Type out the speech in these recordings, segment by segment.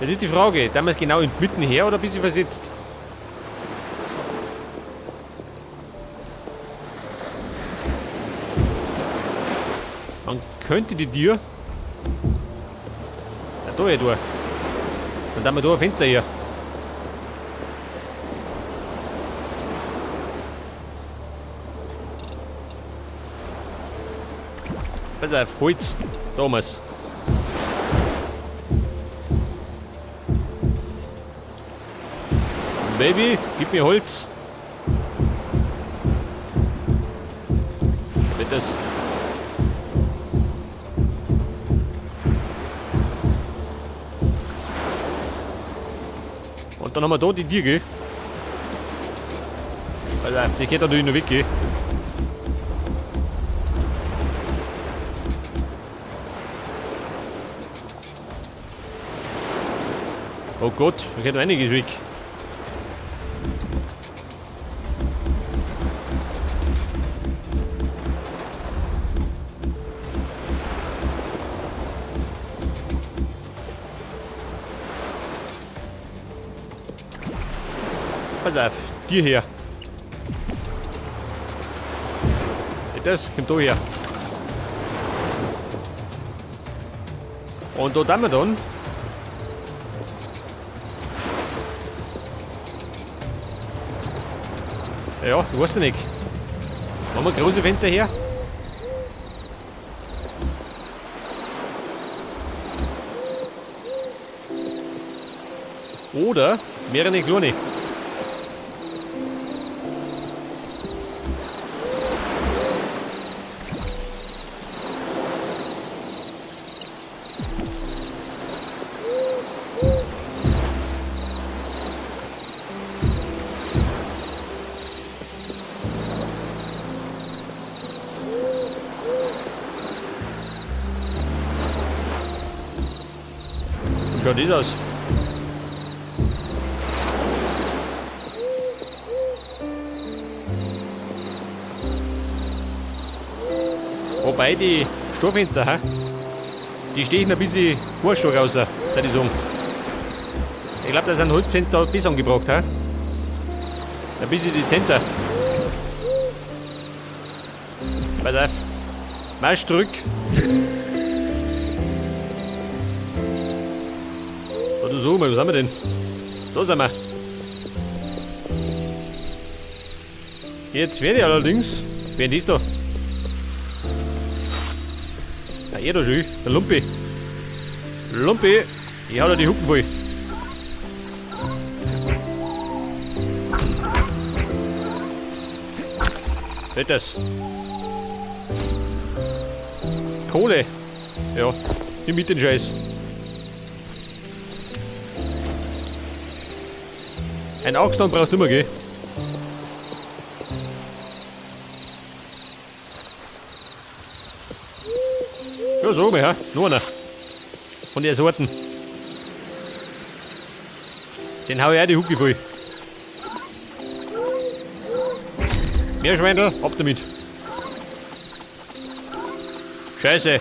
Jetzt ist die Frage, damals genau in mitten her oder ein bisschen versetzt? Man könnte die Tür. Ja, da ja da. Dann haben wir da ein Fenster hier. Pass auf, Holz. Da haben wir's. Baby, gib mir Holz. Wird das? Und dann haben wir da die Tür, gell? Pass auf, die geht natürlich noch weg, gell? Oh Gott, da geht noch einiges weg. Pass auf, dir her. Das kommt da her. Und da tun wir dann. Ja, ich weiß nicht. Machen wir große Fenster her? Oder mehrere kleine. Wie schaut das aus? Wobei die Stoffenster, hä? Die stechen ein bisschen Haarstock raus, würde ich sagen. Ich glaube, da sind Holzfenster besser angebracht, hä? Ein bisschen dezenter. Pass auf. Marsch zurück. Warte so mal, wo sind wir denn? Da sind wir. Jetzt werde ich allerdings. Wer ist das da? Na, er da schon, der Lumpi. Lumpi, ich hau da die Hucken voll. Nicht das. Kohle. Ja, nimm mit den Scheiß. Ein Augstone brauchst du immer, gell? Ja, sag mal, ja. Noch einer. Von der Sorten. Den hau ich auch die Hucke voll. Meerschweinel, ab damit. Scheiße.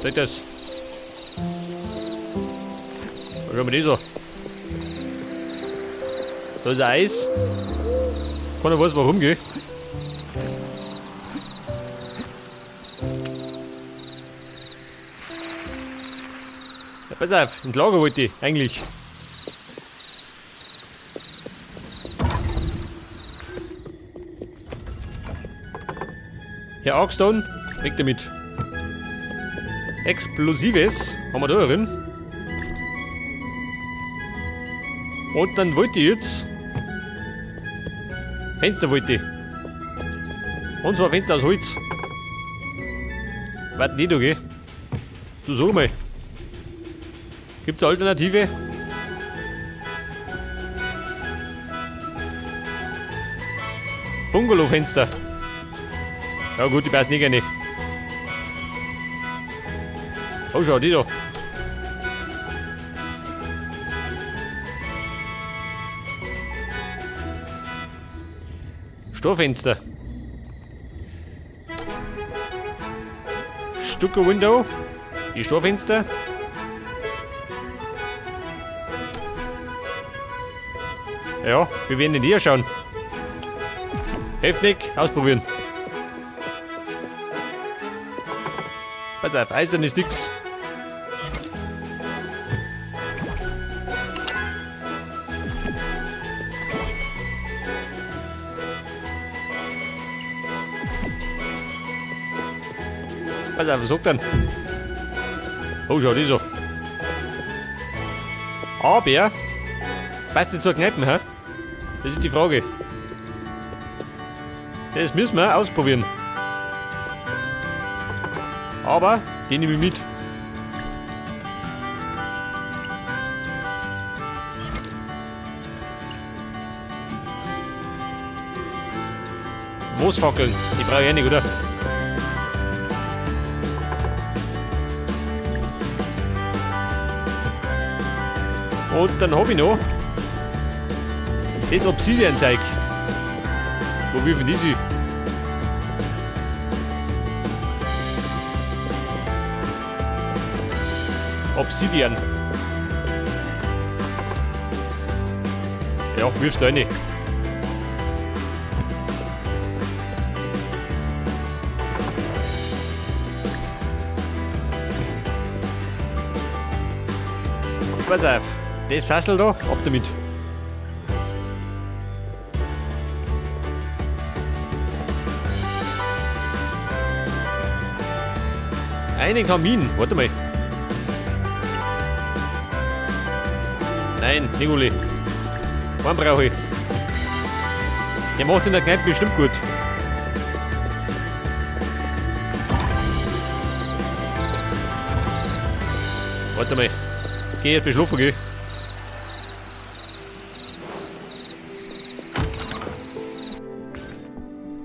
Seht das? Was haben wir das so? Da ist Eis. Keiner weiß warum, gell? Ja, pass auf, ins Lager wollte ich eigentlich. Herr Augstone, weg damit. Explosives haben wir da drin. Und dann wollte ich jetzt. Fenster wollte ich. Und zwar Fenster aus Holz. Warte nicht, okay? Du sag mal. Gibt's eine Alternative? Bungalow-Fenster. Ja gut, die passen nicht gerne. Oh, schau, die da. Storfenster. Stucco Window. Die Storfenster. Ja, wir werden in die schauen. Hilft nicht, ausprobieren. Pass auf, Eisern ist nix. Pass auf, was sagt denn? Oh, schau, die so. Aber, passt das zur Kneipen, hä? Das ist die Frage. Das müssen wir ausprobieren. Aber, den nehme ich mit. Moosfackeln, die brauche ich eh nicht, oder? Und dann hab ich noch das Obsidian-Zeug. Wo wirfen die sich? Obsidian. Ja, wirfst du rein. Pass auf, das Fassel da, ab damit. Einen Kamin, warte mal. Nein, Nicoli. Einen brauche ich. Der macht in der Kneipe bestimmt gut. Warte mal. Geh jetzt beschlafen, geh.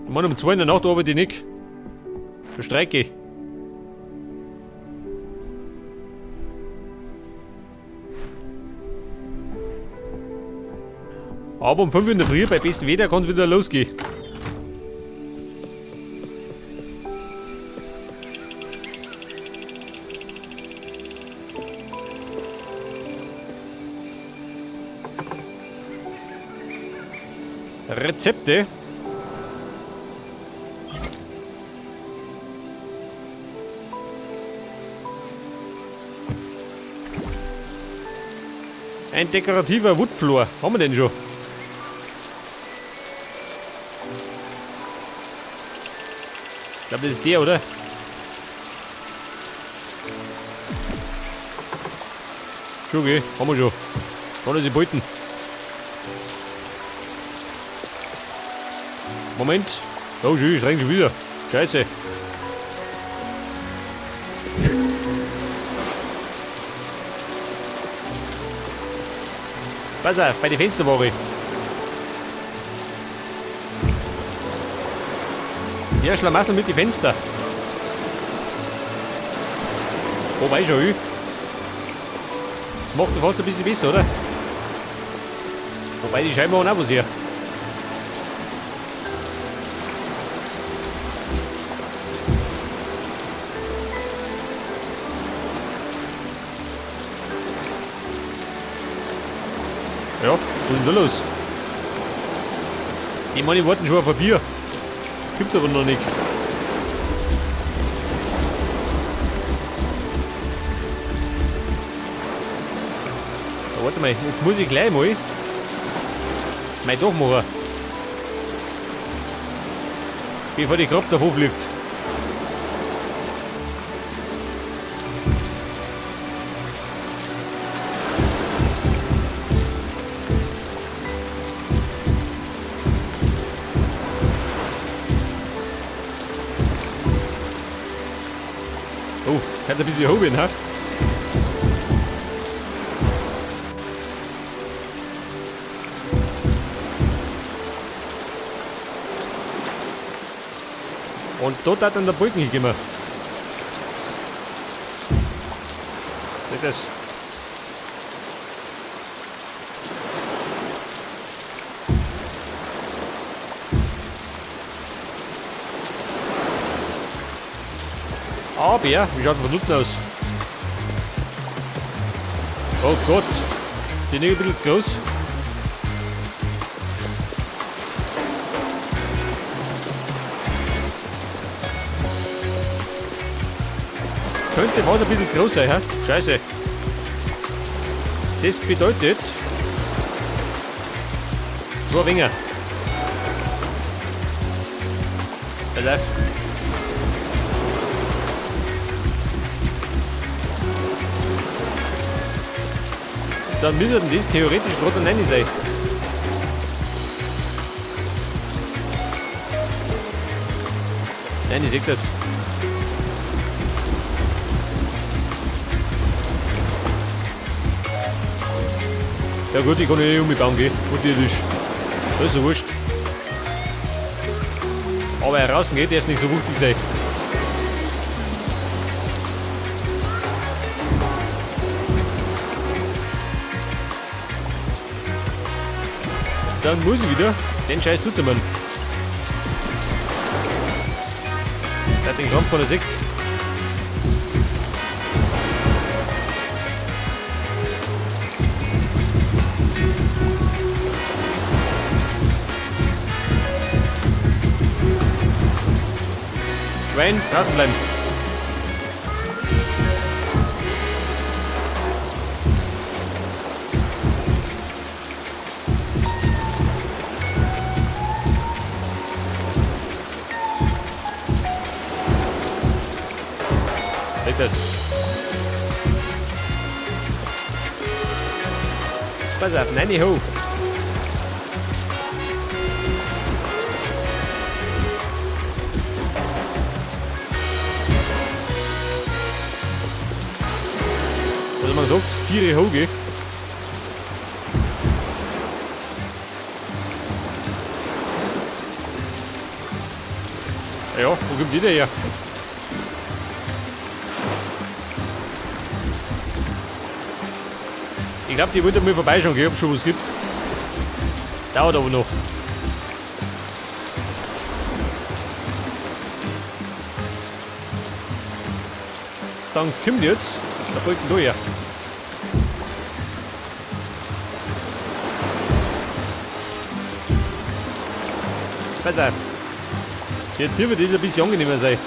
Ich meine, um 2 in der Nacht arbeite ich nicht. Da streike ich. Aber um 5 in der Früh bei bestem Wetter kann's wieder losgehen. Rezepte. Ein dekorativer Woodfloor. Haben wir den schon? Ich glaub, das ist der, oder? Schon, gell? Haben wir schon. Kann er sich beuten. Moment. Oh, schön, es regnet schon wieder. Scheiße. Pass auf, bei den Fenstern war ich. Ja, Schlamassel mit den Fenstern. Wobei schon, ich. Das macht fast ein bisschen besser, oder? Wobei die Scheiben machen auch was her. Ja, was ist denn da los? Die meine, warten schon auf ein Bier. Gibt's aber noch nicht. Da, warte mal, jetzt muss ich gleich mal mein Dach machen. Bevor die Krabbe davon fliegt. Oh, hat ein bisschen Hobby, ne? Und dort hat dann der Balken hingekommen. Seht das? Aber, wie schaut denn von unten aus? Oh Gott, die nicht ein bisschen zu groß. Könnte fast ein bisschen zu groß sein, hä? Scheiße. Das bedeutet 2 Winger. Pass auf. Dann müsste das theoretisch gerade noch rein sein. Nein, ich seh das. Ja gut, ich kann eh um mich bauen gehen. Und die ist. Das ist ja wurscht. Aber heraus geht, der ist nicht so wuchtig sein. Dann muss ich wieder den Scheiß zuzimmern. Der hat den Krampf von der Sekt. Schwein, draußen bleiben. Leg das. Pass auf, nein, hoch. Also man sagt, 4 hoch, gell? Ja, wo kommt die denn her? Ich glaub, die wollte mal vorbeischauen, gell, ob es schon was gibt. Dauert aber noch. Dann kommt jetzt der Balken da her. Pass auf. Die Tür wird das ein bisschen angenehmer sein.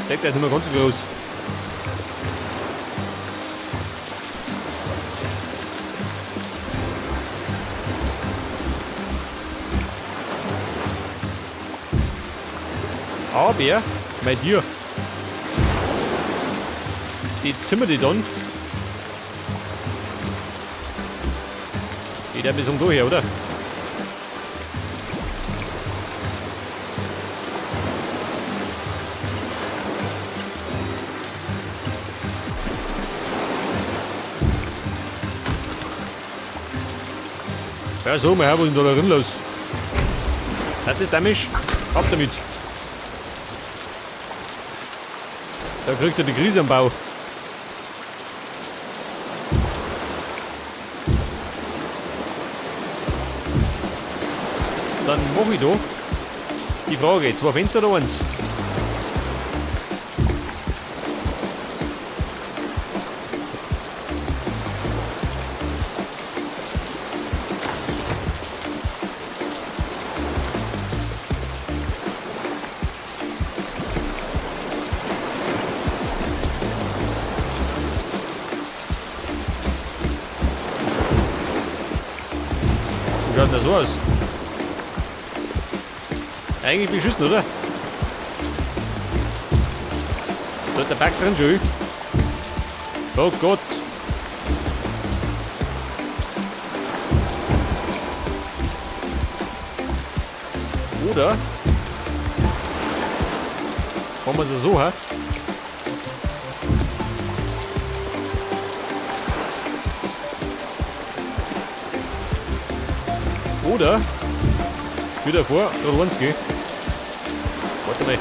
Der ist nicht mehr ganz so groß. Aber, mein Tier, die Zimmer die dann. Die der bis um da her, oder? Ja, so, mal her, was ist denn da drin los? Hat das damit? Ab damit. Da kriegt er die Krise am Bau. Dann mach ich da die Frage, 2 Fenster oder 1? Wie schaut denn das so aus? Eigentlich beschissen, oder? Da hat der Back drin schon. Oh Gott. Oder? Machen wir es so, hä? Oder? Wieder vor, gerade eins gehen. Warte mal.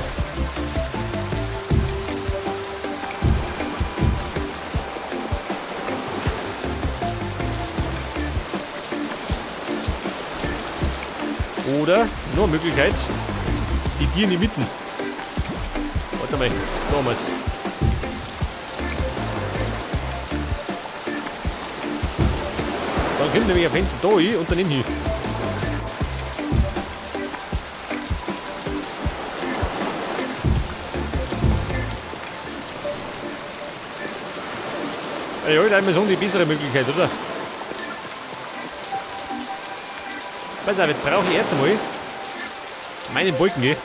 Oder, noch eine Möglichkeit, die Tiere in die Mitten. Warte mal, da haben wir's. Dann kommt nämlich ein Fenster da hin und dann hin. Ja, ich würde sagen, die bessere Möglichkeit, oder? Pass auf, jetzt brauche ich erst einmal meinen Balken, gell?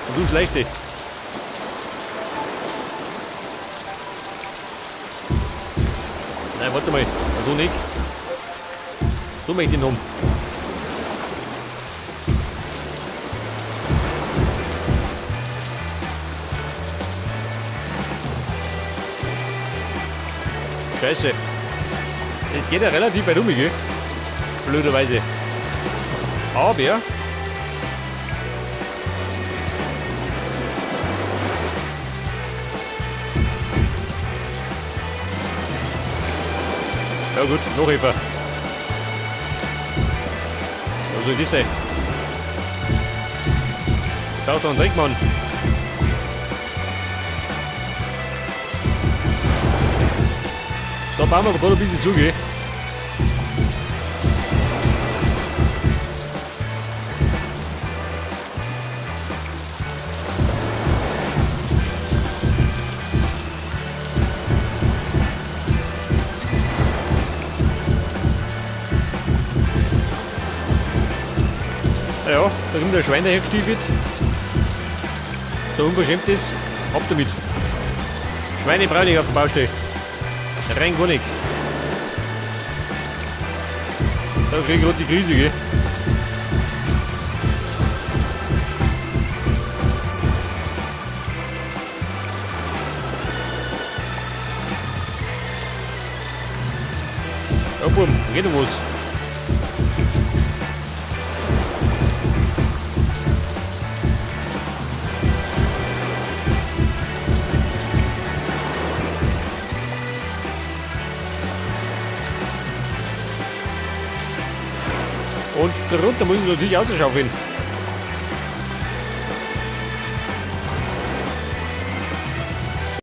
Und du schleichst dich. Nein, warte mal, so nicht. So möchte ich ihn haben. Scheiße. Es geht ja relativ weit um, gell? Blöderweise. Aber. Ja, gut, noch Eva. Was soll das sein? Taucht doch ein Dreck, Mann. Da bauen wir aber gerade ein bisschen zu, gell? Ja, da kommt der Schwein dahergestiefelt. So unverschämt ist, ab damit. Schweine brauche ich auf der Baustelle. Rein gar nicht. Da krieg ich gerade die Krise, gell? Ja, Bub, geht doch was. Und darunter muss ich natürlich rausschaufeln.